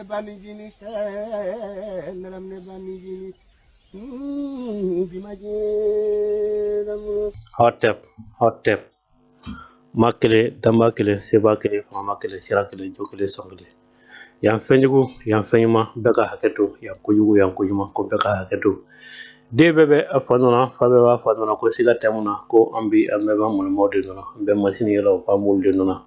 Ne banicinin, nenem ne banicinin. Hotep, hotep. Ma kelen, danba kelen, seba kelen, fangama kelen, sira kelen, jo kelen, sɔn kelen. Yan fɛnjugu, yan fɛn ɲuman, bɛɛ ka hakɛ to. Yan kojugu, yan koɲuman, ko bɛɛ ka hakɛ to. Den bɛɛ bɛ a fa nɔ na, fa bɛɛ b'a fa nɔ na, ko siga tɛ mun na, ko an bi an bɛɛ b'an mɔnɔmɔw de nɔ na, an bɛɛ masini yɛlɛ, k'an b'olu de nɔ na.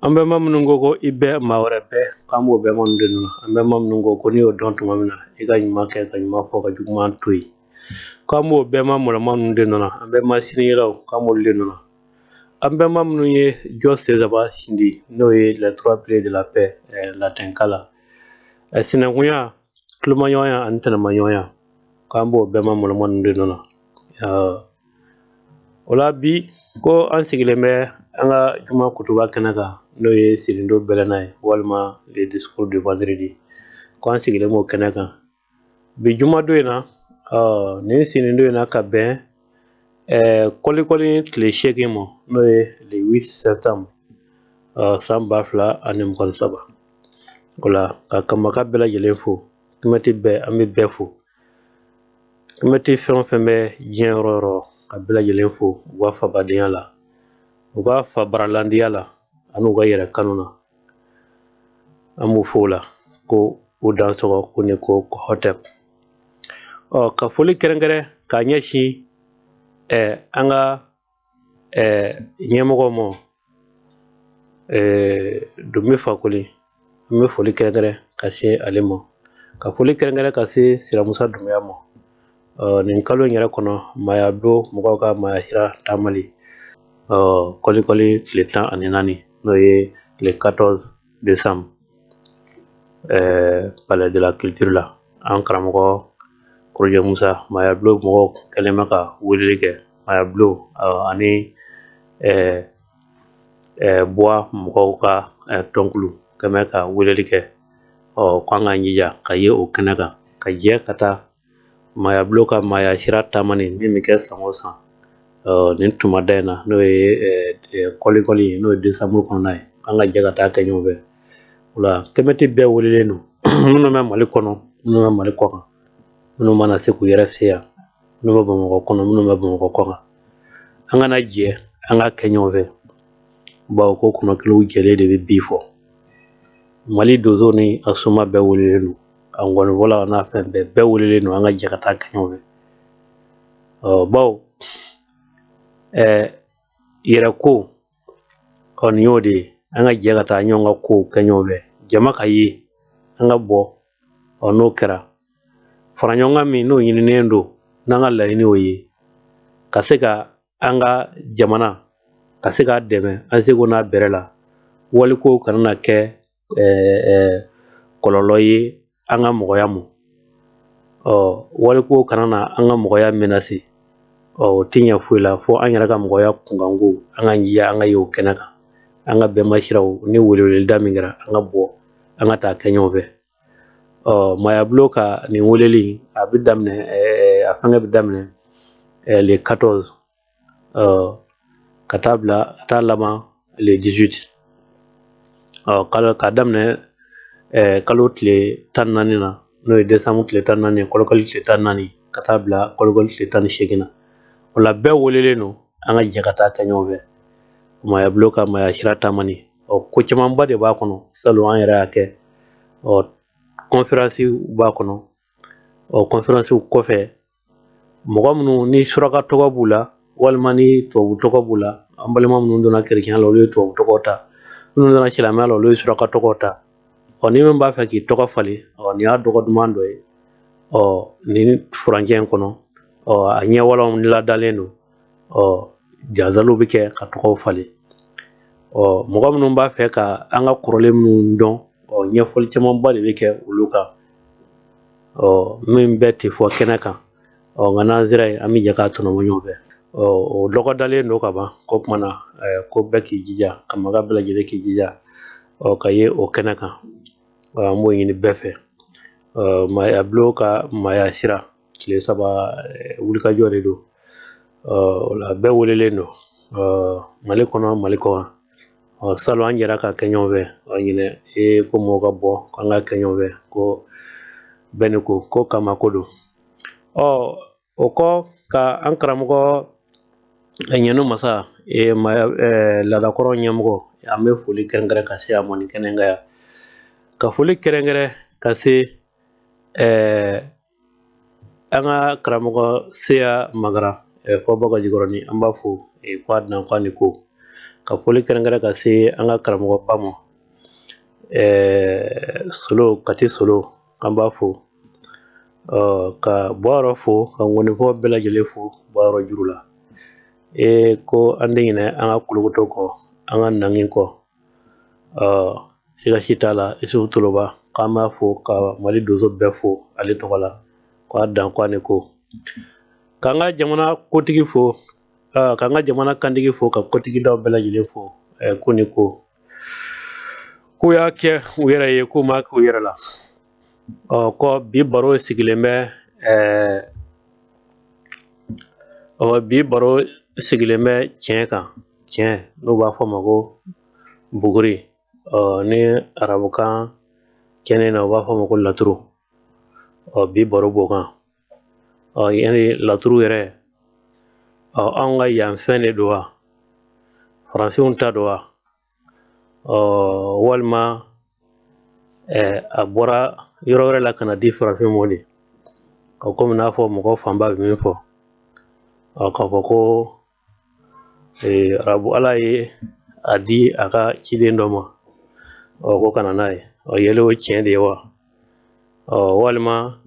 An bɛɛ ma minnu ko ko i bɛɛ maa wɛrɛ bɛɛ, k'an b'o bɛɛ minnu de nɔ na. An bɛɛ ma minnu ko ko n'i y'o dɔn tuma min na, i ka ɲuman kɛ ka ɲuman fɔ ka juguman to yen, k'an b'o bɛɛ ma mɔlɔma ninnu de nɔ na. An bɛɛ ma sini yɛlɛw, k'an b'olu de nɔ na. An bɛɛ ma minnu ye jɔ senzaba sindi, n'o ye les trois piliers de la paix latinka la, sinankunya, tulomaɲɔgɔnya ani tɛnɛmaɲɔgɔnya, k'an b'o bɛɛ ma mɔlɔma ninnu de nɔ na. O la bi, ko an sigilen bɛ an ka juma kutuba kɛnɛ kan, n'o ye sirindo bɛlɛnna ye, walima le discours du vendredi, ko an sigilen b'o kɛnɛ kan bi jumadon in na. Nin sirindo in na ka bɛn kɔlikɔli tile 8 ma, n'o ye le 8 septembre san 2023. O la ka kamaka bɛɛ lajɛlen fo, Kɛmɛti bɛɛ, an bɛ bɛɛ fo. Kɛmɛti fɛn o fɛn bɛ diɲɛ yɔrɔ o yɔrɔ, ka bɛɛ lajɛlen fo u ka fabadenya la, u ka fabaralandiya la, ani u ka yɛrɛ kanu na. An b'u fo o la ko u dansɔgɔ, ko ni ko hotep. Ɔ ka foli kɛrɛnkɛrɛn k'a ɲɛsin an ka ɲɛmɔgɔ ma, Dunbi Fakoli. An bɛ foli kɛrɛnkɛrɛn ka se ale ma, ka foli kɛrɛnkɛrɛn ka se Siramusa Dunbiya ma. Nin kalo in yɛrɛ kɔnɔ, maaya don mɔgɔw ka maaya sira taamali, kɔlikɔli tile 14, n'o ye le 14 décembre, palais de la culture la, an karamɔgɔ Korojɛ Musa, maaya bulon mɔgɔw kɛlen bɛ ka weleli kɛ, maaya bulon ani buwa mɔgɔw ka tɔnkulu kɛmɛ ka weleli kɛ. Ɔ ko an k'an jija ka ye o kɛnɛ kan, ka jɛ ka taa maaya bulon ka maaya sira taamani min bɛ kɛ san o san nin tumada in na, n'o ye kɔlikɔli ye, n'o ye décembre kɔnɔna ye, an ka jɛ ka taa kɛ ɲɔgɔn fɛ. O la kɛmɛti bɛɛ welelen don, minnu bɛ Mali kɔnɔ, minnu bɛ Mali kɔ kan, minnu mana se k'u yɛrɛ se yan, minnu bɛ Bamakɔ kɔnɔ, minnu bɛ Bamakɔ kɔ kan, an kana jɛ an ka kɛ ɲɔgɔn fɛ, bawo ko kɔnɔkiliw jɛlen de bɛ bi fɔ. Mali donso ni a soma bɛɛ welelen don, a ngɔnifɔlaw n'a fɛn bɛɛ, bɛɛ welelen don, an ka jɛ ka taa kɛ ɲɔgɔn fɛ. Ɔ bawo yɛrɛ ko, ɔ nin y'o de ye, an ka jɛ ka taa ɲɔgɔn ka kow kɛ ɲɔgɔn fɛ, jama ka ye, an ka bɔ. Ɔ n'o kɛra, fara ɲɔgɔn kan min n'o ɲininen don, n'an ka laɲini o ye ka se ka an ka jamana ka se k'a dɛmɛ an seko n'a bɛrɛ la, waliko kana na kɛ kɔlɔlɔ ye an ka mɔgɔya ma, ɔ waliko kana na an ka mɔgɔya menacer. Ɔ o tɛ ɲɛ foyi la fo an yɛrɛ ka mɔgɔya kunkanko, an ka jija an ka ye o kɛnɛ kan, an ka bɛnba siraw ni weleweleda min kɛra, an ka bɔ an ka taa kɛ ɲɔgɔn fɛ. Ɔ maaya bulon ka nin weleli, a bɛ daminɛ, a fɛngɛ bɛ daminɛ le 14, ɔ ka taa bila ka taa laban le 18, ɔ kalo ka daminɛ kalo tile 14 na, n'o ye décembre tile 14, kɔlɔkɔli tile 14, ka taa bila kɔlɔkɔli tile 18 na. O la bɛɛ welelen don, an ka jɛ ka taa kɛ ɲɔgɔn fɛ, maaya bulon ka maaya sira taamani. Ɔ ko camanba de b'a kɔnɔ, salon an yɛrɛ y'a kɛ. Ɔ conférence b'a kɔnɔ. Ɔ conférence kɔfɛ, mɔgɔ minnu ni suraka tɔgɔ b'u la, walima ni tubabu tɔgɔ b'u la, an balima minnu donna kerecɛnya la, olu ye tubabu tɔgɔ ta, minnu donna silamɛya la, olu ye suraka tɔgɔ ta. Ɔ ni min b'a fɛ k'i tɔgɔ falen, ɔ nin y'a dɔgɔ duman dɔ ye. Ɔ nin furancɛ in kɔnɔ, ɔ a ɲɛwalanw ladalen don, ɔ jazaliw bɛ kɛ ka tɔgɔw falen. Ɔ mɔgɔ minnu b'a fɛ ka an ka kɔrɔlen minnu dɔn, ɔ ɲɛfɔli camanba de bɛ kɛ olu kan, ɔ min bɛɛ tɛ fɔ kɛnɛ kan. Ɔ nka n'an sera yen, an bɛ jɛ k'a tɔnɔmɔ ɲɔgɔn fɛ. Ɔ o dɔgɔdalen don ka ban ko tuma na, ko bɛɛ k'i jija, ka maga bɛɛ lajɛlen k'i jija, ɔ ka ye o kɛnɛ kan. Ɔ an b'o ɲini bɛɛ fɛ. Ɔ maaya bulon ka maaya sira tile 3 wulikajɔ de don. Ɔ o la bɛɛ welelen don, ɔ Mali kɔnɔ, Mali kɔ kan. Ɔ salon an jɛra ka kɛ ɲɔgɔn fɛ. Ɔ ɲinɛ ee ko mɔgɔw ka bɔ k'an ka kɛ ɲɔgɔn fɛ, ko bɛɛ ni ko ko kama ko don. Ɔ o kɔ ka an karamɔgɔ Ɲɛnu Masa laadakɔrɔ ɲɛmɔgɔ, an bɛ foli kɛrɛnkɛrɛn ka se a ma nin kɛnɛ kan yan, ka foli kɛrɛnkɛrɛn ka se an ka karamɔgɔ Seya Magara fɔ Bakɔjikɔrɔni, an b'a fo ko a dan ko a ni ko, ka foli kɛrɛnkɛrɛn ka se an ka karamɔgɔba ma Solo Kati Solo, an b'a fo, ka Bɔyɔrɔ fo, ka ŋɔnifɔ bɛɛ lajɛlen fo Bɔyɔrɔ juru la. E ko an tɛ ɲinɛ an ka kolokoto kɔ, an ka nangi kɔ, siga si t'a la. Isufu Toloba, k'an b'a fo, ka Mali donso bɛɛ fo ale tɔgɔ la, k'a dan ko a ni ko, k'an ka jamana kotigi fo, k'an ka jamana kantigi fo, ka kotigidaw bɛɛ lajɛlen fo, ko ni ko k'u y'a kɛ u yɛrɛ ye, k'u m'a kɛ u yɛrɛ la. Ɔ kɔ bi baro sigilen bɛ ɔ bi baro sigilen bɛ tiɲɛ kan, tiɲɛ n'u b'a fɔ ma ko buguri, ɔ ni arabukan kɛnɛ na u b'a fɔ ma ko laturu. Ɔ bi baro b'o kan. Ɔ yani laturu yɛrɛ, ɔ anw ka yan fɛn de don wa, faransiw ta don wa, ɔ walima a bɔra yɔrɔ wɛrɛ la ka na di farafinw ma de? Ɔ komi n'a fɔ mɔgɔ fanba bɛ min fɔ, ɔ k'a fɔ ko arabu ala ye a di a ka ciden dɔ ma, ɔ ko ka na n'a ye. Ɔ yɛlɛ o tiɲɛ de ye wa, ɔ walima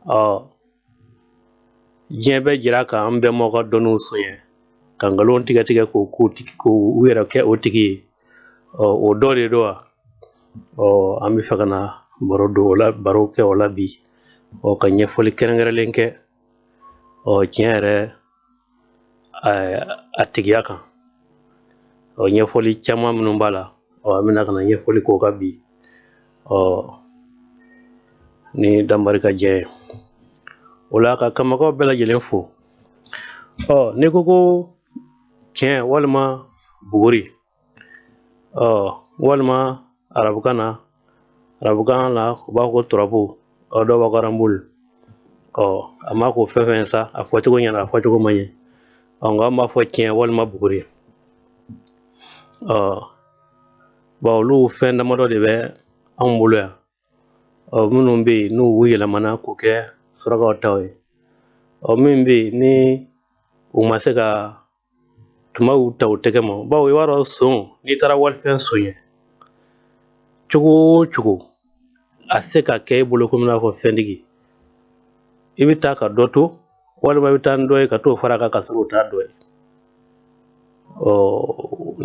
ɔ diɲɛ bɛɛ jira k'an bɛnbaw ka dɔnniw soɲɛ, ka nkalon tigɛ tigɛ k'o k'u tigi, k'u yɛrɛ kɛ o tigi ye, ɔ o dɔ de don wa? Ɔ an bɛ fɛ ka na baro don o la, baro kɛ o la bi, ɔ ka ɲɛfɔli kɛrɛnkɛrɛnlen kɛ ɔ tiɲɛ yɛrɛ a tigiya kan. Ɔ ɲɛfɔli caman minnu b'a la, ɔ an bɛna ka na ɲɛfɔli k'o kan bi, ɔ ni danbari ka jɛ ye o la, ka kamakaw bɛɛ lajɛlen fo. Ɔ n'i ko ko tiɲɛ walima buguri, ɔ walima arabukan na u b'a fɔ ko turabu, ɔ dɔw b'a fɔ aranbulu, ɔ a ma ko fɛn fɛn sa, a fɔcogo ɲɛna, a fɔcogo man ɲɛ. Ɔ nka an b'a fɔ tiɲɛ walima buguri. Ɔ bon olu fɛn damadɔ de bɛ anw bolo yan, ɔ minnu bɛ yen n'u yɛlɛmana k'o kɛ surakaw taw ye, ɔ min bɛ yen ni u ma se ka tuma y'u ta u tɛgɛ ma, bawo i b'a dɔn son, n'i taara walifɛn soɲɛ cogo o cogo, a tɛ se ka kɛ e bolo komi n'a fɔ fɛntigi i bɛ taa ka dɔ to, walima i bɛ taa ni dɔ ye ka t'o fara kan ka sɔrɔ o t'a dɔ ye. Ɔ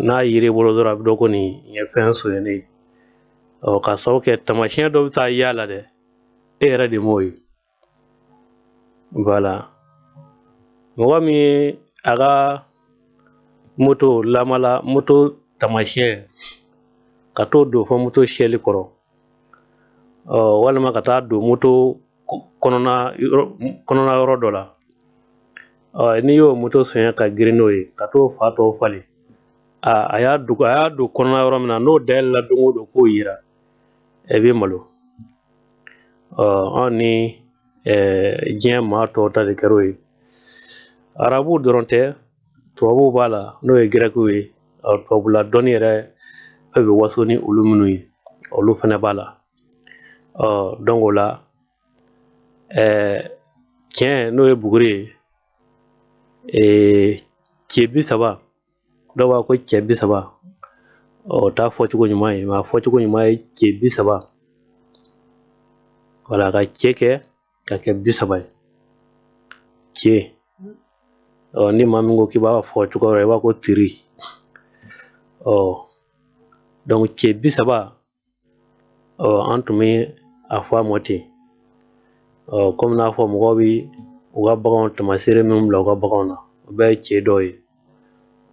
n'a yiri bolo dɔrɔn, a bɛ dɔn ko nin ye fɛn sonyɛnen ye. Ɔ ka sababu kɛ taamasiyɛn dɔ bɛ taa y'a la dɛ, e yɛrɛ de m'o ye. Voilà, mɔgɔ min ye a ka moto lamala, moto taamasiyɛn ka t'o don fɔ moto siyɛli kɔrɔ, ɔ walima ka taa don moto kɔnɔna yɔrɔ dɔ la, ɔ n'i y'o moto sonya ka girin n'o ye ka t'o fa tɔw falen, a y'a don kɔnɔna yɔrɔ min na, n'o dayɛlɛla don o don k'o yira, e bɛ malo. Ɔ anw ni diɲɛ maa tɔw ta de kɛra o ye. Arabuw dɔrɔn tɛ, tubabuw b'a la, n'o ye gɛrɛkiw ye. Ɔ tubabula dɔnni yɛrɛ fɛn bɛ waso ni olu minnu ye, olu fana b'a la. Ɔ donc o la tiɲɛ n'o ye buguri ye, cɛ 30, dɔw b'a ko cɛ 30, ɔ t'a fɔcogo ɲuman ye, a fɔcogo ɲuman ye cɛ 30. Wala ka cɛ kɛ ka kɛ 30 ye cɛ. Ɔ ni maa min ko k'i b'a fɔ cogo wɛrɛ, i b'a ko tiri. Ɔ donc cɛ 30, ɔ an tun bɛ a fɔ a ma ten. Ɔ komi n'a fɔ mɔgɔw bɛ u ka baganw tamaseere minnu bila u ka baganw na, o bɛɛ ye cɛ dɔw ye.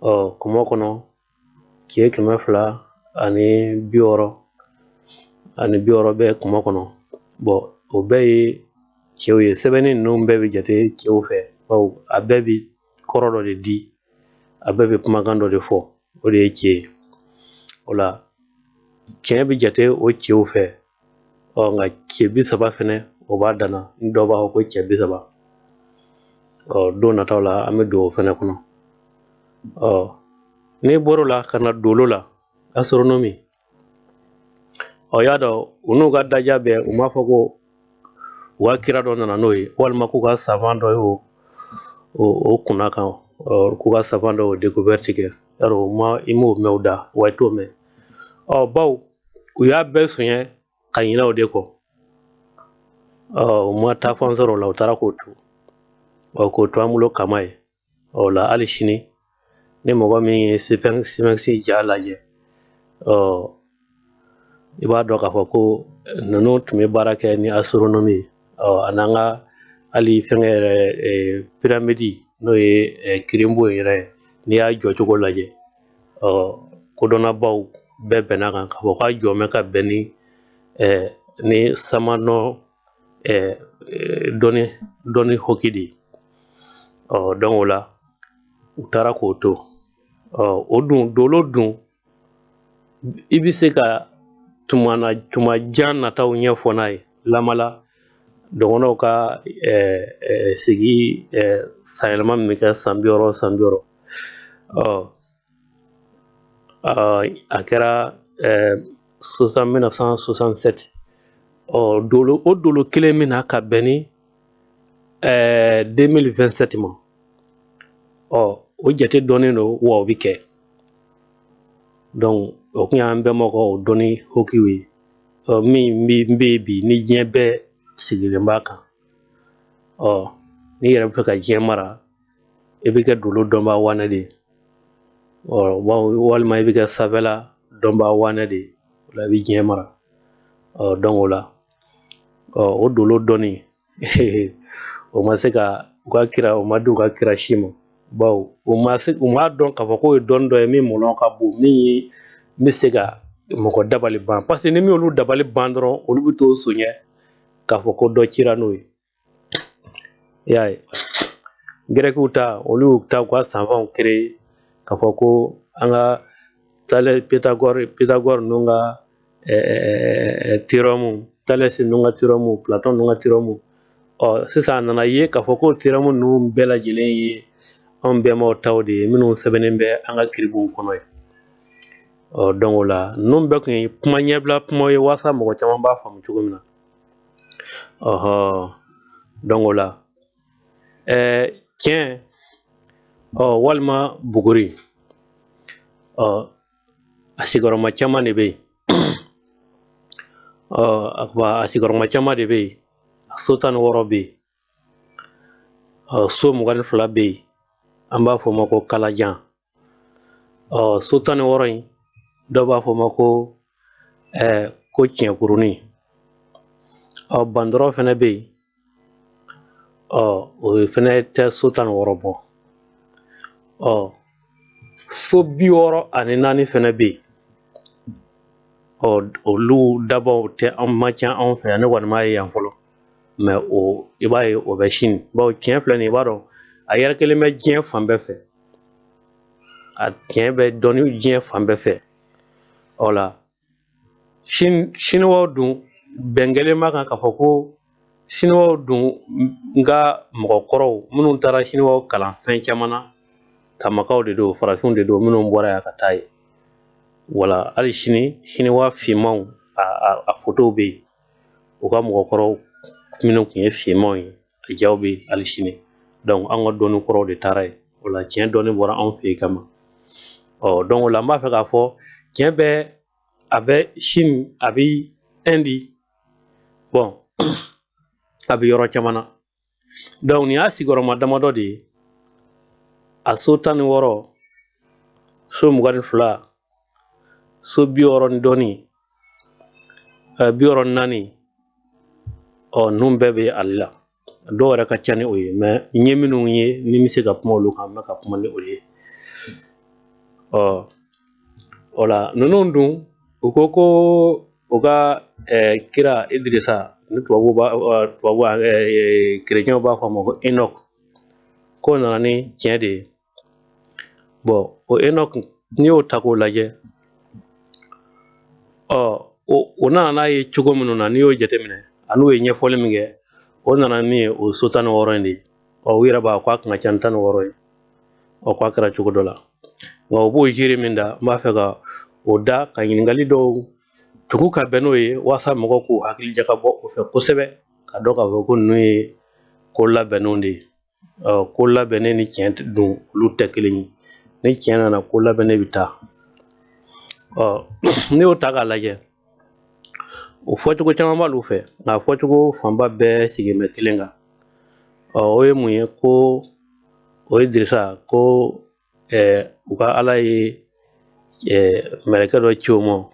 Ɔ kɔmɔ kɔnɔ cɛ 260 ani 60 bɛ kɔmɔ kɔnɔ. Bon o bɛɛ ye cɛw ye. Sɛbɛnni ninnu bɛɛ bɛ jate cɛw fɛ, bawo a bɛɛ bɛ kɔrɔ dɔ de di, a bɛɛ bɛ kumakan dɔ de fɔ, o de ye cɛ ye. O la tiɲɛ bɛ jate o cɛw fɛ. Ɔ nka cɛ 30 fɛnɛ o b'a danna, ni dɔw b'a fɔ ko cɛ 30. Ɔ don nataw la an bɛ don o fɛnɛ kɔnɔ. Ɔ n'i bɔr'o la ka na dolo la, astronomie, ɔ y'a dɔn u n'u ka daja bɛɛ, u m'a fɔ ko u ka kira dɔ nana n'o ye, walima k'u ka savant dɔ y'o o kunna kan, k'u ka savant dɔ y'o découverte kɛ. Yarɔ u ma, i m'o mɛn u da wa, i t'o mɛn. Ɔ baw u y'a bɛɛ soɲɛ ka ɲinɛ o de kɔ. Ɔ u ma taa fan sɔrɔ o la, u taara k'o to, ɔ k'o to an bolo kama ye. O la hali sini ni mɔgɔ min ye Sphinx ja lajɛ, ɔ i b'a dɔn k'a fɔ ko ninnu tun bɛ baara kɛ ni astronomie ye. Ɔ a n'an ka hali fɛnkɛ yɛrɛ, piramidi, n'o ye kirinbo yɛrɛ ye, n'i y'a jɔcogo lajɛ, ɔ kodɔnnabaw bɛɛ bɛnna kan k'a fɔ k'a jɔ bɛ ka bɛn ni samanɔ dɔnni hoki de ye. Ɔ donc o la u taara k'o to. Ɔ o dun dolo dun, i bɛ se ka tuma na tuma jan nataw ɲɛfɔ n'a ye. Lamala dɔgɔnɔw ka sigi sanyɛlɛma min bɛ kɛ san 60 san 60, ɔ a kɛra 1967. Ɔ dolo, o dolo kelen min na ka bɛn ni 2027 ma, ɔ o jate dɔnnen don wa o bɛ kɛ. Donc o kun y'an bɛnbaw ka o dɔnni hokiw ye, ɔ min bɛ yen bi ni diɲɛ bɛɛ sigilen b'a kan. Ɔ n'i yɛrɛ bɛ fɛ ka diɲɛ mara, i bɛ kɛ dolo dɔnbaa wanɛ de ye, ɔ walima i bɛ kɛ sanfɛla dɔnbaa wanɛ de ye, o la i bɛ diɲɛ mara. Ɔ donc o la, ɔ o dolo dɔnni o ma se ka u ka kira, o ma di u ka kira si ma, bawo u ma se, u m'a dɔn k'a fɔ k'o ye dɔnni dɔ ye min mɔnɔ ka bon, min ye n bɛ se ka mɔgɔ dabali ban, parce que ni min olu dabali ban dɔrɔn, olu bɛ t'o soɲɛ k'a fɔ ko dɔ cira n'o ye. I y'a ye, gɛrɛkiw ta, olu y'u ta u ka savantw créer k'a fɔ ko an ka Thalès, Pythagore ninnu ka théorème, Thalès ninnu ka théorème, Platon ninnu ka théorème. Ɔ sisan a nana ye k'a fɔ ko théorème ninnu bɛɛ lajɛlen ye anw bɛnbaw taw de ye, minnu sɛbɛnnen bɛ an ka kiribuw kɔnɔ ye. Ɔ donc o la ninnu bɛɛ tun ye kuma ɲɛbila kuma ye walasa mɔgɔ caman b'a faamu cogo min na. Ɔhɔ donc o la tiɲɛ, ɔ walima buguri, ɔ a sigiyɔrɔma caman de bɛ yen. Ɔ a sigiyɔrɔma caman de bɛ yen. A so 16 bɛ yen, ɔ so 22 bɛ yen, an b'a fɔ o ma ko kalajan. Ɔ so 16 in, dɔw b'a fɔ o ma ko ko tiɲɛkurunin. Ɔ bandɔrɔ fɛnɛ bɛ yen, ɔ o fɛnɛ tɛ so 16 bɔ. Ɔ so 64 fɛnɛ bɛ yen. Ɔ olu dabaw tɛ an ma ca anw fɛ yan, ne kɔni m'a ye yan fɔlɔ, mais o i b'a ye o bɛ Chine, bawo tiɲɛ filɛ nin ye, i b'a dɔn a yɛrɛkɛlen bɛ diɲɛ fan bɛɛ fɛ, a tiɲɛ bɛ dɔnni diɲɛ fan bɛɛ fɛ. O la Chinois dun bɛn kɛlen b'a kan k'a fɔ ko Chinois dun n ka mɔgɔkɔrɔw minnu taara Chinois kalan fɛn caman na, tamakaw de don, farafinw de don minnu bɔra yan ka taa yen. Wala hali sini Chinois finmanw a fotow bɛ yen, u ka mɔgɔkɔrɔw minnu tun ye finmanw ye, a jaw bɛ yen hali sini. Donc an ka dɔnni kɔrɔw de taara yen, o la tiɲɛ dɔnni bɔra anw fɛ yen kama. Ɔ donc o la n b'a fɛ k'a fɔ tiɲɛ bɛ, a bɛ Chine, a bɛ Inde, bon a bɛ yɔrɔ caman na. Donc nin y'a sigiyɔrɔma damadɔ de ye, a so 16, so 22, so 60 ni dɔɔni, 64, ɔ ninnu bɛɛ bɛ ale la. Dɔw yɛrɛ ka ca ni o ye, mais n ye minnu ye ni n bɛ se ka kuma olu kan, n bɛ ka kuma ni olu ye. Ɔ o la ninnu dun, u ko ko u ka kira Idirisa, ni tubabu b'a tubabu kerecɛnw b'a fɔ a ma ko Enoch, k'o nana ni tiɲɛ de ye. Bon o Enoch, n'i y'o ta k'o lajɛ, Ɔ o nana n'a ye cogo minnu na, n'i y'o jateminɛ an'u ye ɲɛfɔli min kɛ, o nana min ye o so 16 in de ye. Ɔ u yɛrɛ b'a ko a kun ka ca ni 16 ye. Ɔ k'a kɛra cogo dɔ la, nka u b'o ziiri min da, n b'a fɛ ka o da ka ɲininkali dɔw tugu ka bɛn n'o ye, walasa mɔgɔw k'u hakili jagabɔ o fɛ kosɛbɛ, ka dɔn k'a fɔ ko ninnu ye ko labɛnnenw de ye. Ɔ ko labɛnnen ni tiɲɛ dun, olu tɛ kelen ye. Ni tiɲɛ nana, ko labɛnnen bɛ taa. Ɔ n'i y'o ta k'a lajɛ, o fɔcogo caman b'olu fɛ, nka fɔcogo fanba bɛɛ sigilen bɛ kelen kan. Ɔ o ye mun ye? Ko o ye Dirisa ko u ka Ala ye mɛlɛkɛ dɔ ci o ma,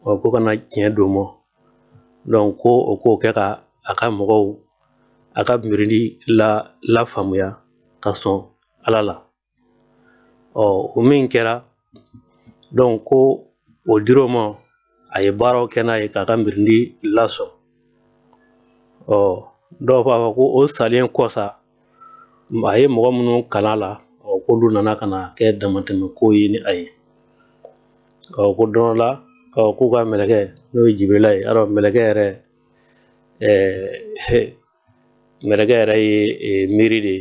ɔ ko ka na tiɲɛ d'o ma. Donc ko o k'o kɛ ka a ka mɔgɔw a ka miirili la lafaamuya ka sɔn Ala la. Ɔ o min kɛra, donc ko o dir'o ma, a ye baaraw kɛ n'a ye k'a ka miirili lasɔn. Ɔ dɔw b'a fɔ ko o salen kɔ sa, a ye mɔgɔ minnu kalan a la, ɔ k'olu nana ka na kɛ damatɛmɛ ko ye ni a ye. Ɔ ko don dɔ la, ɔ k'u ka mɛlɛkɛ, n'o ye Jibirila ye, yarɔ mɛlɛkɛ yɛrɛ, mɛlɛkɛ yɛrɛ ye miiri de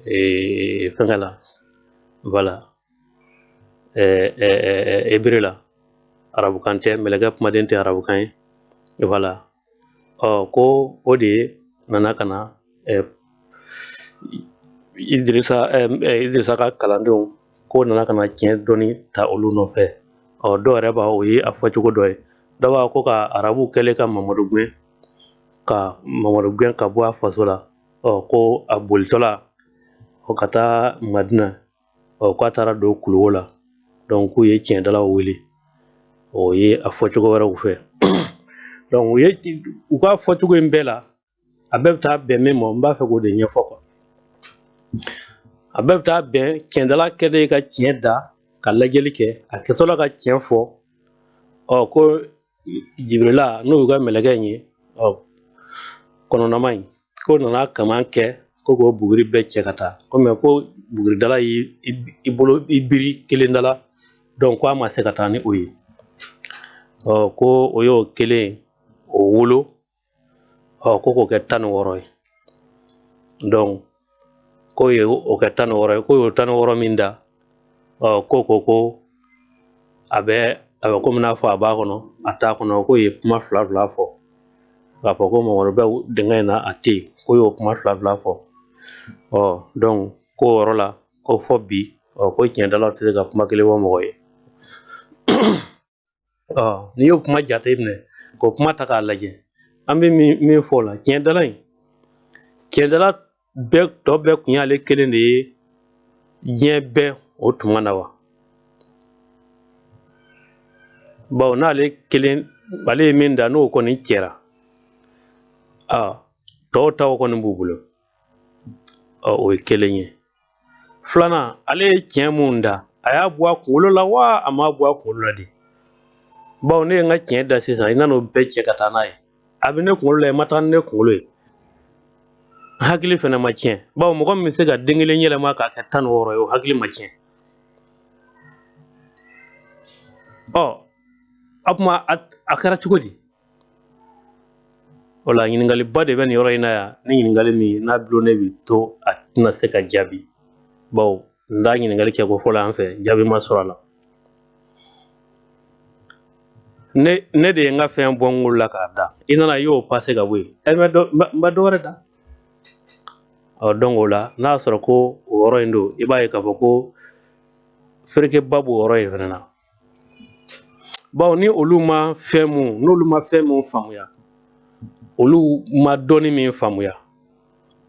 ye fɛnkɛ la, voilà, hébreu la, arabukan tɛ, mɛlɛkɛ kumaden tɛ arabukan ye, voilà. Ɔ ko o de nana ka na Idrissa ka kalandenw, k'o nana ka na tiɲɛ dɔɔni ta olu nɔfɛ. Ɔ dɔw yɛrɛ b'a, o ye a fɔcogo dɔ ye. Dɔw b'a ko ka arabu kɛlen ka Mamadu gɛn, ka Mamadu gɛn ka bɔ a faso la. Ɔ ko a bolitɔla ɔ ka taa Madina, ɔ k'a taara don kuluwo la, donc k'u ye tiɲɛdalaw wele. O ye a fɔcogo wɛrɛw fɛ. Donc u ye u ka fɔcogo in bɛɛ la, a bɛɛ bɛ taa bɛn min ma, n b'a fɛ k'o de ɲɛfɔ quoi. A bɛɛ bɛ taa bɛn tiɲɛdala kɛlen ka tiɲɛ da, ka lajɛli kɛ, a kɛtɔla ka tiɲɛ fɔ. Ɔ ko Jibirila, n'o y'u ka mɛlɛkɛ in ye, ɔ kɔnɔnama in, k'o nana kaman kɛ ko k'o buguri bɛɛ cɛ ka taa ko, mais ko buguridala y'i i bolo i biri kelen da la, donc ko a ma se ka taa ni o ye. Ɔ ko o y'o kelen o wolo, ɔ ko k'o kɛ 16 ye. Donc k'o ye o kɛ 16 ye, k'o y'o 16 min da, ɔ ko ko ko a bɛ komi n'a fɔ a b'a kɔnɔ, a t'a kɔnɔ. K'o ye kuma fila fila fɔ k'a fɔ ko Mamadu bɛ dingɛ in na, a tɛ yen. K'o y'o kuma fila fila fɔ. Ɔ donc k'o yɔrɔ la, ko fɔ bi, ɔ ko tiɲɛdalaw tɛ se ka kuma kelen fɔ mɔgɔ ye. Ɔ n'i y'o kuma jateminɛ, k'o kuma ta k'a lajɛ, an bɛ min fɔ o la, tiɲɛdala in, tiɲɛdala bɛɛ tɔ bɛɛ kun y'ale kelen de ye diɲɛ bɛɛ o tuma na wa? Bawo n'ale kelen, ale ye min da, n'o kɔni cɛra, a tɔw taw kɔni b'u bolo. Ɔ o ye kelen ye. Filanan, ale ye tiɲɛ mun da, a y'a bɔ a kunkolo la wa, a m'a bɔ a kunkolo la de? Bawo ne ye n ka tiɲɛ da sisan, i nan'o bɛɛ cɛ ka taa n'a ye, a bɛ ne kunkolo la, i ma taa ni ne kunkolo ye, hakili fɛnɛ ma tiɲɛ. Bawo mɔgɔ min bɛ se ka den kelen yɛlɛma k'a kɛ 16 ye, o hakili ma tiɲɛ. Ɔ a kuma a kɛra cogo di? O la ɲininkaliba de bɛ nin yɔrɔ in na yan. Ni ɲininkali min n'a bulonnen bi to, a tɛna se ka jaabi, bawo n da ɲininkali kɛ ko fɔlɔ an fɛ, jaabi ma sɔrɔ a la. Ne de ye n ka fɛn bɔ n kunkolo la k'a da, i nana i y'o pase ka bɔ yen, ɛ n bɛ dɔ wɛrɛ da. Ɔ donc o la, n'a y'a sɔrɔ ko o yɔrɔ in don, i b'a ye k'a fɔ ko ferekeba b'o yɔrɔ in fɛnɛ na. Bawo ni olu ma fɛn mun, n'olu ma fɛn mun faamuya, olu ma dɔnni min faamuya,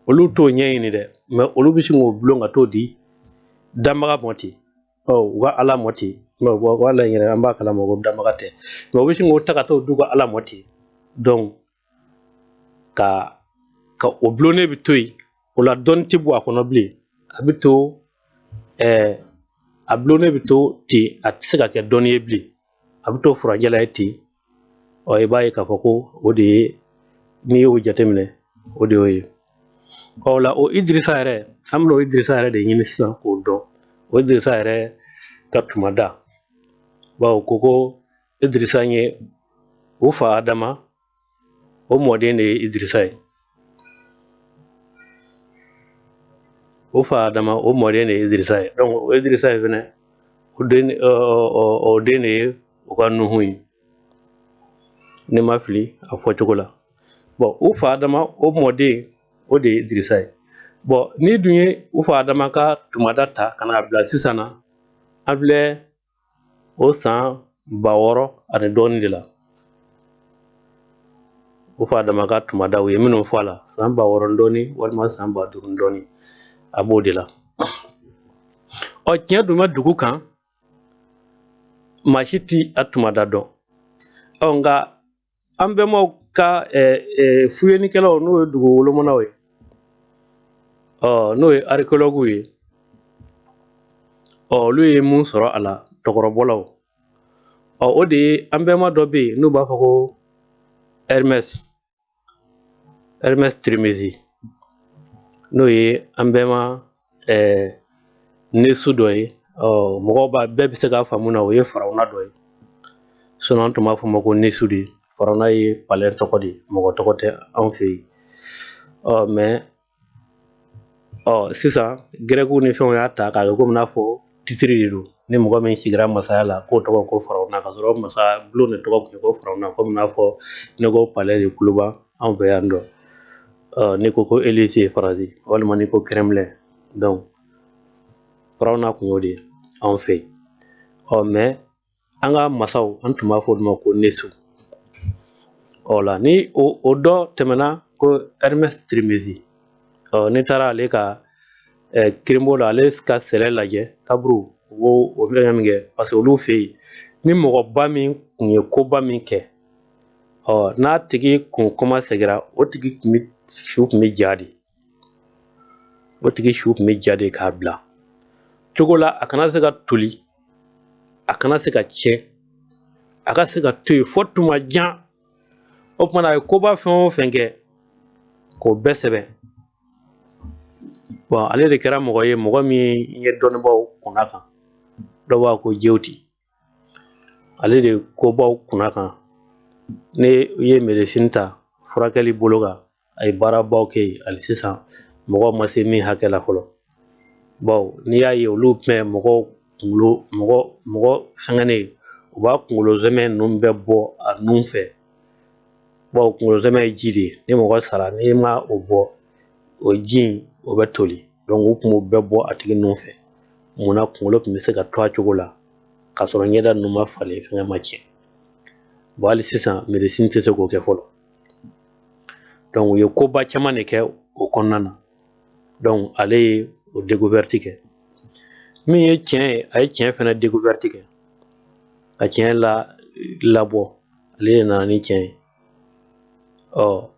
olu t'o ɲɛɲini dɛ, mais olu bɛ sin k'o bulon ka t'o di danbaga mɔ ten, ɔ u ka Ala mɔ ten. Mais u ka Ala in yɛrɛ, an b'a kalama ko danbaga tɛ, mais u bɛ sin k'o ta ka t'o d'u ka Ala mɔ ten. Donc ka o bulonnen bɛ to yen, o la dɔnni tɛ bɔ a kɔnɔ bilen. A bɛ to a bulonnen bɛ to ten, a tɛ se ka kɛ dɔnni ye bilen, a bɛ to furajɛ la ye ten. Ɔ i b'a ye k'a fɔ ko o de ye, n'i y'o jateminɛ, o de y'o ye. Ɔ o la, o Idirisa yɛrɛ, an bɛna o Idirisa yɛrɛ de ɲini sisan k'o dɔn, o Idirisa yɛrɛ ka tuma da. Bawo ko Idirisa ye U fa Adama, o mɔden de ye Idirisa ye. O fa Adama, o mɔden de ye Idirisa ye. Donc o Idirisa ye fɛnɛ, o den de ye u ka Nuhu ye, ne ma fili a fɔcogo la. Bon, u fa Adama, o mɔden, o de ye Idirisa ye. Bon, n'i dun ye u fa Adama ka tumada ta ka n'a bila sisan na, an filɛ o san 6000 ani dɔɔnin de la. U fa Adama ka tumada, u ye minnu fɔ a la, san 6000 ni dɔɔnin walima san 5000 ni dɔɔnin, a b'o de la. Ɔ, tiɲɛ dun bɛ dugu kan, maa si ti a tumada dɔn. Ɔ, nka an bɛnbaw ka fuyenikɛlaw, n'o ye dugu wolomanaw ye, ɔ, n'o ye archéologues ye, ɔ, olu ye mun sɔrɔ a la, tɔgɔrɔbɔlaw, ɔ, o de ye an bɛnba dɔ bɛ yen n'u b'a fɔ ko Hermès Trimesi, n'o ye an bɛnba Nesu dɔ ye. Ɔ, mɔgɔw b'a bɛɛ bɛ se k'a faamu na, o ye farawuna dɔ ye. Sinon an tun b'a fɔ o ma ko Nesu de. Farawuna ye palais tɔgɔ de ye, mɔgɔ tɔgɔ tɛ anw fɛ yen. Ɔ, mais ɔ, sisan gɛrɛkiw ni fɛnw y'a ta k'a kɛ komi n'a fɔ titiri de don, ni mɔgɔ min sigira masaya la k'o tɔgɔ ko farawuna, ka sɔrɔ masa bulon de tɔgɔ tun ye ko farawuna. Komi n'a fɔ ne ko palais de Kuluba anw fɛ yan dɔ, ɔ, n'i ko ko Élysée Faransi, walima n'i ko Kremlin, donc farawuna tun y'o de ye anw fɛ yen. Ɔ, mais an ka masaw, an tun b'a fɔ olu ma ko Nesu. Ɔ la, ni o dɔ tɛmɛna ko Hermès Trimesi, ɔ, n'i taara ale ka kirinbo la, ale ka sɛlɛ lajɛ, kaburu, u b'o o fɛngɛ min kɛ, parce que olu fɛ yen, ni mɔgɔba min kun ye koba min kɛ, ɔ, n'a tigi kun kɔma seginna, o tigi kun bɛ su kun bɛ ja de, o tigi su kun bɛ ja de k'a bila cogo la a kana se ka toli, a kana se ka tiɲɛ, a ka se ka to yen fo tuma jan. O tuma na, a ye koba fɛn o fɛn kɛ, k'o bɛɛ sɛbɛn. Bon, ale de kɛra mɔgɔ ye, mɔgɔ min ye dɔnnibaaw kunna kan, dɔw b'a ko Jewti. Ale de kobaw kunna kan. Ne ye médecine ta furakɛli bolo kan, a ye baarabaw kɛ yen. Hali sisan mɔgɔw ma se min hakɛ la fɔlɔ, bawo n'i y'a ye olu bɛɛ mɔgɔw kunkolo, mɔgɔ fɛngɛnen, u b'a kunkolo zɛmɛ ninnu bɛɛ bɔ a nun fɛ, bawo kunkolo zɛmɛ ye ji de ye. Ni mɔgɔ sara, n'i ma o bɔ, o ji in, o bɛ toli. Donc u tun b'o bɛɛ bɔ a tigi nun fɛ. Munna? Kunkolo tun bɛ se ka to a cogo la k'a sɔrɔ ɲɛda ninnu ma falen, fɛngɛ ma tiɲɛ. Bon, hali sisan médecine tɛ se k'o kɛ fɔlɔ. Donc u ye koba caman de kɛ o kɔnɔna na. Donc ale ye o découverte kɛ. Min ye tiɲɛ ye, a ye tiɲɛ fɛnɛ découverte kɛ, ka tiɲɛ la labɔ. Ale de nana ni tiɲɛ ye. Ɔ,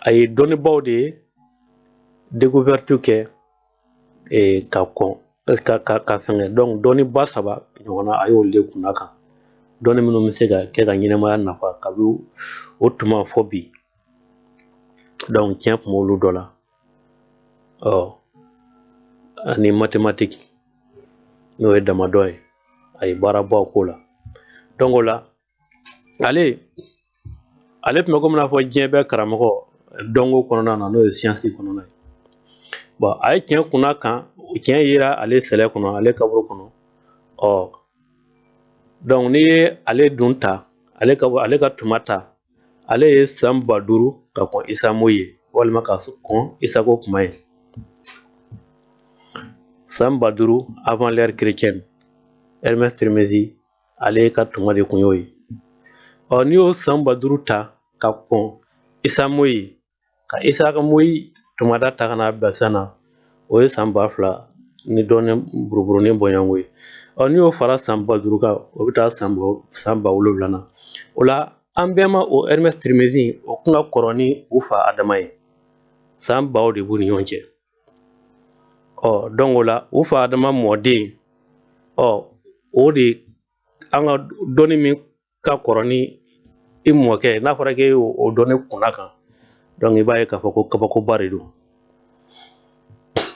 a ye dɔnnibaw de ye découverte kɛ ka kɔn ka fɛngɛ. Donc dɔnniba saba ɲɔgɔnna, a y'olu de kunna kan, dɔnni minnu bɛ se ka kɛ ka ɲɛnɛmaya nafa kabi o tuma fɔ bi. Donc tiɲɛ tun b'olu dɔ la. Ɔ, ani mathématique, n'o ye damadɔ ye, a ye baarabaw k'o la. Donc o la, ale tun bɛ komi n'a fɔ diɲɛ bɛɛ karamɔgɔ dɔnko kɔnɔna na, n'o ye science kɔnɔna ye. Bon, a ye tiɲɛ kunna kan, tiɲɛ yera ale sɛlɛ kɔnɔ, ale kaburu kɔnɔ. Ɔ, donc n'i ye ale dun ta, ale ka tuma ta, ale ye san 5000 ka kɔn Isa mo ye, walima ka kɔn Isa ko kuma ye, san 5000 avant l'ère chrétienne. Hermès Trimesi, ale ka tuma de kun y'o ye. Ɔ, n'i y'o san 5000 ta ka kɔn Isa mo ye, ka Isa ka moyi tumada ta ka n'a bila sisan na, o ye san 2000 ni dɔɔnin buruburunin bɔɲɔgɔnko ye. Ɔ, n'i y'o fara san 5000 kan, o bɛ taa san 7000 na. O la, an bɛɛ ma o Hermès Trimesi, o kun ka kɔrɔ ni u fa Adama ye, san baw de b'u ni ɲɔgɔn cɛ. Ɔ, donc o la, u fa Adama mɔden, ɔ, o de an ka dɔnni min ka kɔrɔ ni i mɔkɛ, n'a fɔra k'e y'o o dɔnni kunna kan, donc i b'a ye k'a fɔ ko kabakoba de don.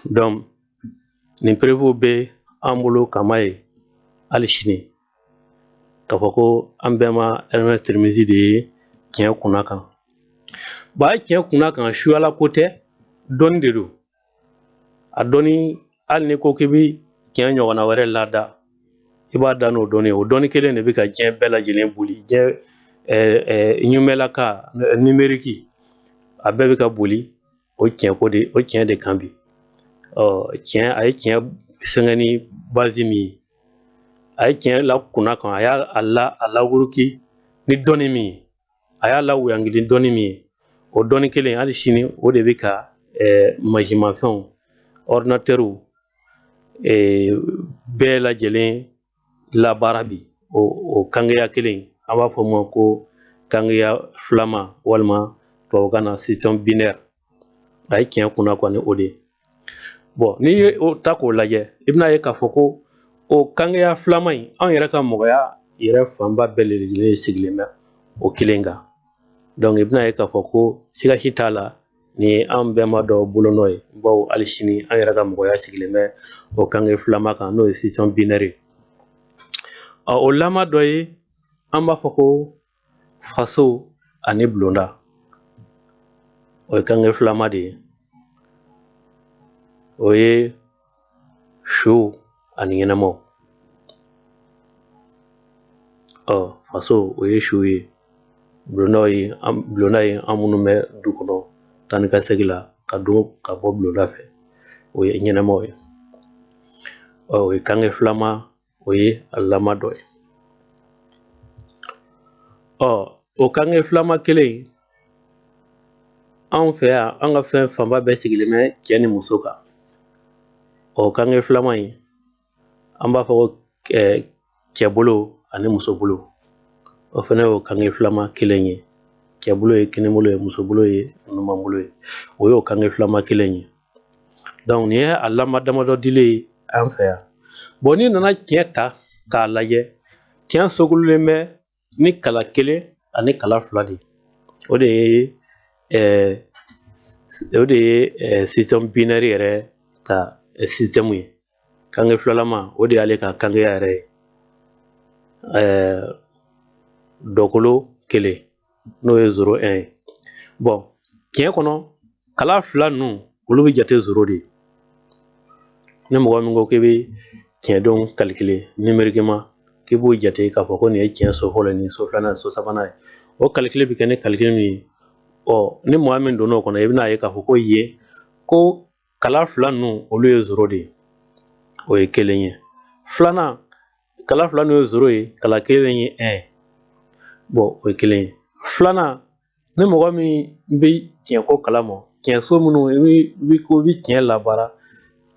Donc nin preuve bɛ an bolo kama ye hali sini. k'a fɔ ko an bɛnba Hermès Tirimisi de ye tiɲɛ kunna kan. Bon, a ye tiɲɛ kunna kan, suyala ko tɛ, dɔnni de don. A dɔnni, hali ni ko k'i bi tiɲɛ ɲɔgɔnna wɛrɛ lada, i b'a da n'o dɔnni ye. O dɔnni kelen de bɛ ka diɲɛ bɛɛ lajɛlen boli. Diɲɛ ɲumɛlaka numérique, a bɛɛ bɛ ka boli o tiɲɛ ko de, o tiɲɛ de kan bi. Ɔ tiɲɛ, a ye tiɲɛ fɛngɛ ni base min ye, a ye tiɲɛ la kunna kan, a y'a a la a lawuruki ni dɔnni min ye, a y'a lawuyangili ni dɔnni min ye, o dɔnni kelen, hali sini o de bɛ ka mansinmafɛnw, ordinateurw bɛɛ lajɛlen labaara bi. O kangeya kelen, an b'a fɔ o ma ko kangeya filama, walima tubabukan na système binaire. A ye tiɲɛ kunna kɔni o de ye. Bon, n'i ye o ta k'o lajɛ, i bɛna ye k'a fɔ ko o kangeya filama in, anw yɛrɛ ka mɔgɔya yɛrɛ fanba bɛɛ lajɛlen sigilen bɛ o kelen kan. Donc i bɛna ye k'a fɔ ko siga si t'a la, nin ye an bɛnba dɔ bolonɔ ye, bawo hali sini an yɛrɛ ka mɔgɔya sigilen bɛ o kange filama kan, n'o ye système binaire ye. Ɔ, o lama dɔ ye, an b'a fɔ ko faso ani bulonda, o ye kange filama de ye. O ye su ani ɲɛnamaw. Ɔ, faso o ye su ye, bulondaw ye, bulonda ye an minnu bɛ du kɔnɔ taa ni ka segin la, ka don ka bɔ bulonda fɛ, o ye ɲɛnamaw ye. Ɔ, o ye kange filama, o ye a lama dɔ ye. Ɔ, o kange filama kelen, anw fɛ yan, an ka fɛn fanba bɛɛ sigilen bɛ cɛ ni muso kan. Ɔ, kange filama in, an b'a fɔ ko cɛbolo ani musobolo, o fana y'o kange filama kelen ye. Cɛbolo ye kinibolo ye, musobolo ye numanbolo ye, o y'o kange filama kelen ye. Donc nin ye a lama damadɔ dilen ye an fɛ yan. Bon, n'i nana tiɲɛ ta k'a lajɛ, tiɲɛ sokululen bɛ ni kala kelen ani kala fila de ye. O de ye système binaire yɛrɛ ka système ye. Kange filalama, o de y'ale ka kangeya yɛrɛ ye. Dɔkolo kelen, n'o ye 0 1 ye. Bon, tiɲɛ kɔnɔ, kala fila ninnu, olu bɛ jate 0 de ye. Ni mɔgɔ min ko k'i bɛ tiɲɛdenw calculer numériquement, k'i b'o jate k'a fɔ ko nin ye tiɲɛ so fɔlɔ ye, nin ye so filanan ye, so sabanan ye, o calcul bɛ kɛ ni calcul min ye, ɔ, ni mɔgɔ min donn'o kɔnɔ, i bɛna ye k'a fɔ ko yen ko kala fila ninnu, olu ye 0 de ye. O ye kelen ye. Filanan, kala fila ninnu ye 0 ye, kala kelen ye 1 ye. Bon, o ye kelen ye. Filanan, ni mɔgɔ min bɛ tiɲɛ ko kalama, tiɲɛso minnu i ko i bɛ tiɲɛ labaara,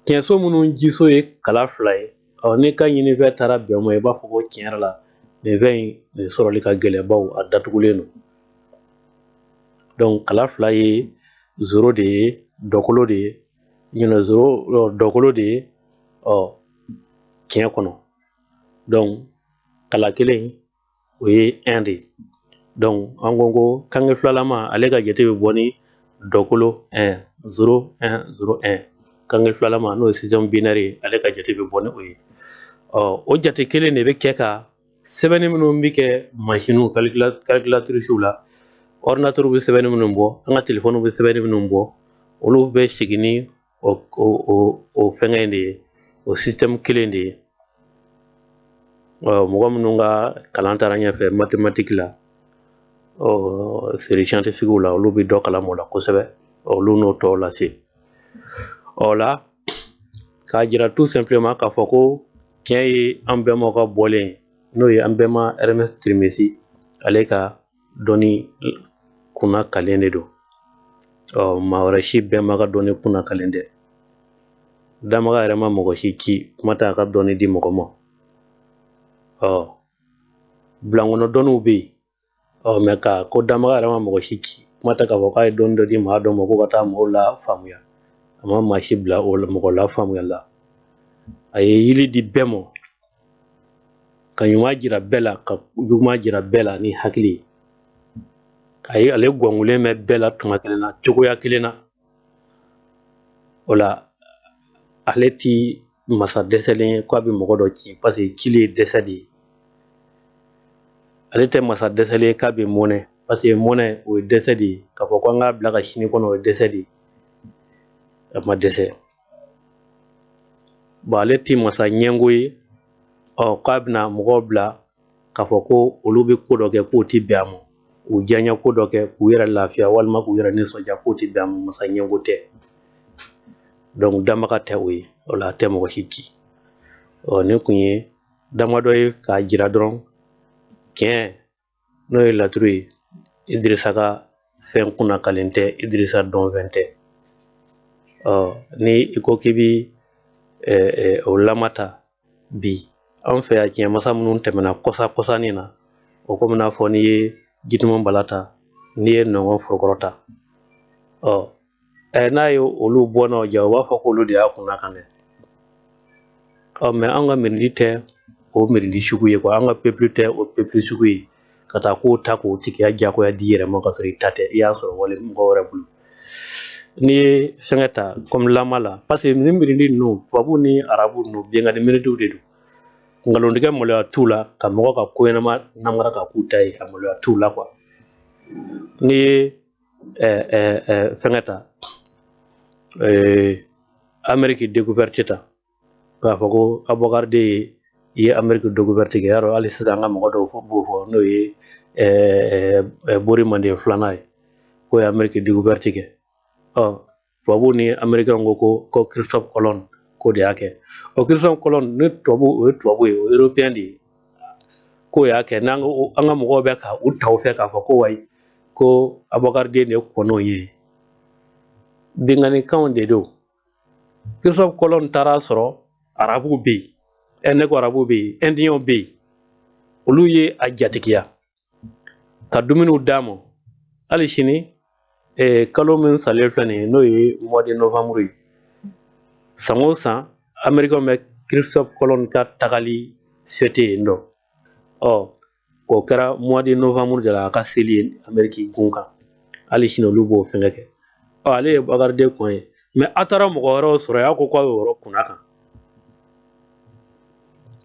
tiɲɛso minnu jiso ye kala fila ye, ɔ, n'i ka ɲinifɛn taara bɛn o ma, i b'a fɔ ko tiɲɛ yɛrɛ la, nin fɛn in, nin sɔrɔli ka gɛlɛn, bawo a datugulen don. Donc kala fila ye 0 de ye, dɔkolo de ye, ɲinɛ 0 dɔkolo de ye, ɔ, tiɲɛ kɔnɔ. Donc kala kelen, o ye 1 de ye. Donc an ko kange filalama, ale ka jate bɛ bɔ ni dɔkolo 1, 0 1 0 1. Kange filalama, n'o ye système binaire ye, ale ka jate bɛ bɔ ni o ye. Ɔ, o jate kelen de bɛ kɛ ka sɛbɛnni minnu bɛ kɛ mansinw calculatrices la, ordinateur bɛ sɛbɛnni minnu bɔ, an ka téléphone bɛ sɛbɛnni minnu bɔ, olu bɛ sigi ni o fɛngɛ in de ye, o système kelen de ye. Mɔgɔ minnu ka kalan taara ɲɛfɛ mathématique la, ɔ, série scientifique la, olu bɛ dɔ kalama o la kosɛbɛ, olu n'o tɔw lase. Ɔ la, k'a jira tout simplement k'a fɔ ko tiɲɛ ye an bɛnbaw ka bɔlen ye, n'o ye an bɛnba Hermès Tirimisi, ale ka dɔnni kunna kalen de don. Ɔ, maa wɛrɛ si bɛnba ka dɔnni kunna kalen tɛ. Damaga yɛrɛ ma mɔgɔ si ci kuma tɛ a ka dɔnni di mɔgɔ ma. Ɔ, bilankɔnɔ dɔnniw bɛ yen, ɔ, mɛ ka ko damaga yɛrɛ ma mɔgɔ si ci kuma tɛ k'a fɔ k'a ye dɔnni dɔ di maa dɔ ma ko ka taa mɔgɔw la faamuya. A ma maa si bila o mɔgɔ la faamuya la. A ye yiri di bɛɛ ma, ka ɲuman jira bɛɛ la, ka juguman jira bɛɛ la ni hakili ye. A ye ale gɔngulen bɛ bɛɛ la tuma kelen na, cogoya kelen na. O la, ale ti masa dɛsɛlen ye k'a bɛ mɔgɔ dɔ ci, parce que cili ye dɛsɛ de ye. Ale tɛ masa dɛsɛlen ye k'a bɛ mɔnɛ, parce que mɔnɛ o ye dɛsɛ de ye. K'a fɔ ko an k'a bila ka sini kɔnɔ, o ye dɛsɛ de ye. A ma dɛsɛ. Bon, ale ti masa ɲɛngo ye. Ɔ, k'a bɛna mɔgɔw bila k'a fɔ ko olu bɛ ko dɔ kɛ k'o ti bɛn a ma, u diyaɲɛ ko dɔ kɛ k'u yɛrɛ lafiya walima k'u yɛrɛ nisɔndiya k'o ti bɛn a ma. Masa ɲɛngo tɛ. Donc danbaga tɛ o ye. O la a tɛ mɔgɔ si ci. Ɔ, nin kun ye damadɔ ye k'a jira dɔrɔn tiɲɛ n'o ye laturu ye. Idirisa ka fɛn kunnakalen tɛ, Idirisa dɔnfɛn tɛ. Ɔ, ni i ko k'i bi o lama ta bi an fɛ yan, tiɲɛ masa minnu tɛmɛna kɔsa kɔsanin na, o komi n'a fɔ n'i ye jitumu bala ta, n'i ye nɔngɔn forokɔrɔ ta, ɔ n'a ye olu bɔ n'o ja, u b'a fɔ k'olu de y'a kunna kan dɛ. Ɔ, mais an ka mirindi tɛ o mirindi sugu ye quoi. An ka peuple tɛ o peuple sugu ye ka taa k'o ta k'o tigiya jagoya di i yɛrɛ ma ka sɔrɔ i ta tɛ, i y'a sɔrɔ wale mɔgɔ wɛrɛ bolo. N'i ye fɛngɛ ta comme lama la, parce que nin mirindi ninnu, tubabu ni arabu ninnu, binkani mirindiw de don. Nkalontigɛ maloya t'u la, ka mɔgɔ ka ko ɲɛnama namara ka k'u ta ye, a maloya t'u la quoi. N'i ye fɛngɛ ta, Amérique découverte ta, k'a fɔ ko Abubakar de ye Amérique découverte kɛ, yarɔ hali sisan an ka mɔgɔ dɔw b'o fɔ, n'o ye Bori Manden filanan ye, k'o ye Amérique découverte kɛ. Ɔ, tubabuw ni américain ko Christophe Colomb k'o de y'a kɛ. O Christophe Colomb ni tubabu, o ye tubabu ye, o ye européen de ye, k'o y'a kɛ. N'an ko an ka mɔgɔw bɛ ka u ta o fɛ k'a fɔ ko wayi, ko Abubakar den de ye kɔnɔw ye, binkannikanw de don. Christophe Colomb taara sɔrɔ arabuw bɛ yen, ne ko arabuw bɛ yen, indiyɛnw bɛ yen, olu ye a jatigiya ka dumuniw d'a ma. Hali sini, kalo min salen filɛ nin ye, n'o ye mois de novembre ye, san o san américain bɛ Christophe Colomb ka tagali fêter yen nɔ. Ɔ, o kɛra mois de novembre de la, a ka seli ye Amérique gun kan. Hali sini olu b'o fɛngɛ kɛ. Ɔ, ale ye Bakari den kɔn ye, mais a taara mɔgɔ wɛrɛw sɔrɔ yen, a ko k'a y'o yɔrɔ kunna kan.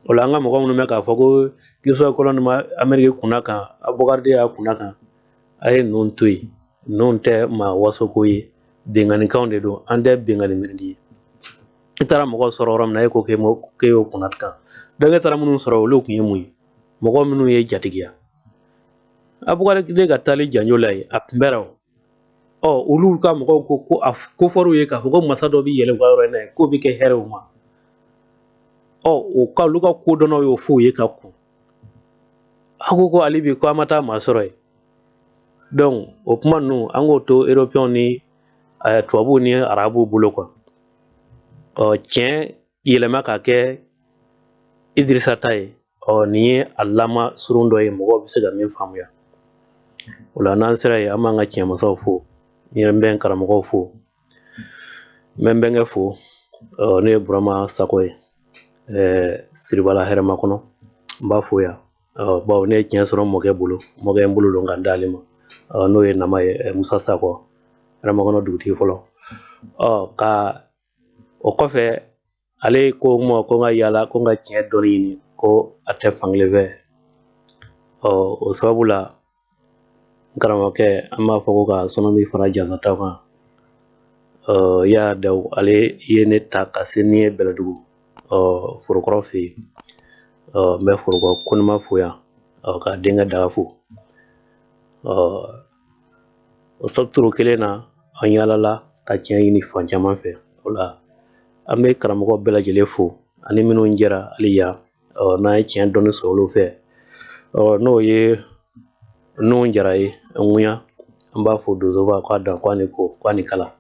O la an ka mɔgɔ minnu bɛ k'a fɔ ko Christophe Colomb ma Amérique kunna kan, Abubakar den y'a kunna kan, a ye ninnu to yen. Ninnu tɛ maa wasoko ye, binkannikanw de don. An tɛ binkanni mirindi ye. I taara mɔgɔ sɔrɔ yɔrɔ min na, e ko k'e y'o kunna kan. Donc e taara minnu sɔrɔ, olu tun ye mun ye? Mɔgɔ minnu ye jatigiya Abubakar den ka taali janjo la yen, a tun bɛra o. Ɔ, olu ka mɔgɔw ko a ko fɔr'u ye k'a fɔ ko masa dɔ bɛ yɛlɛ u ka yɔrɔ in na yen, k'o bɛ kɛ hɛrɛ u ma. Ɔ, o ka olu ka kodɔnnaw y'o f'u ye ka kun. A ko hali bi ko an ma taa maa sɔrɔ yen. Donc o kuma ninnu, an k'o to européens ni tubabuw ni arabuw bolo quoi. Ɔ, tiɲɛ yɛlɛma ka kɛ Idirisa ta ye. Ɔ, nin ye a lama surun dɔ ye, mɔgɔw bɛ se ka min faamuya o la. N'an sera yen, an b'an ka tiɲɛmasaw fo. N yɛrɛ bɛ n karamɔgɔw fo, n bɛ n bɛnkɛ fo. Ɔ, ne ye Burama Sako ye, Siribala hɛrɛma kɔnɔ, n b'a fo yan. Ɔ, bawo ne ye tiɲɛ sɔrɔ n mɔkɛ bolo, mɔkɛ ye n bolo don ka n d'ale ma. Ɔ, n'o ye Nama ye, Musa Sakɔ, hɛrɛma kɔnɔ dugutigi fɔlɔ. Ɔ, ka o kɔfɛ, ale ko n ma ko n ka yaala, ko n ka tiɲɛ dɔnni ɲini, ko a tɛ fankelen fɛ. Ɔ, o sababu la, n karamɔgɔkɛ, an b'a fɔ ko ka sɔnni fara jasataw kan. Ɔ, ya daw, ale ye ne ta ka se ni ye Bɛlɛdugu, ɔ, forokɔrɔ fɛ yen. Ɔ, n bɛ forokɔrɔ konima fo yan, ɔ, ka denkɛ daga fo. Ɔ, o turu kelen na, an yaalala ka tiɲɛ ɲini fan caman fɛ. O la an bɛ karamɔgɔ bɛɛ lajɛlen fo ani minnu jɛra hali yan. Ɔ, n'an ye tiɲɛ dɔnni sɔrɔ olu fɛ, ɔ, n'o ye Nuhu Jara ye ŋuya, an b'a fɔ donsoba k'a dan k'a ni ko k'a ni kala.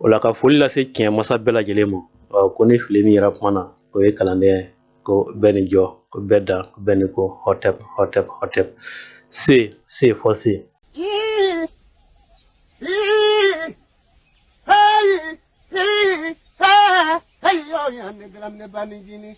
O la ka foli lase tiɲɛ masa bɛɛ lajɛlen ma. Ɔ, ko ni fili min yɛrɛ kuma na, o ye kalandenya ye. Ko bɛɛ ni jɔ, ko bɛɛ dan, ko bɛɛ ni ko hɔtɛp hɔtɛp hɔtɛp se se fɔ se. Hey, hey, hey, hey, yo, ya ne dramne bani jini.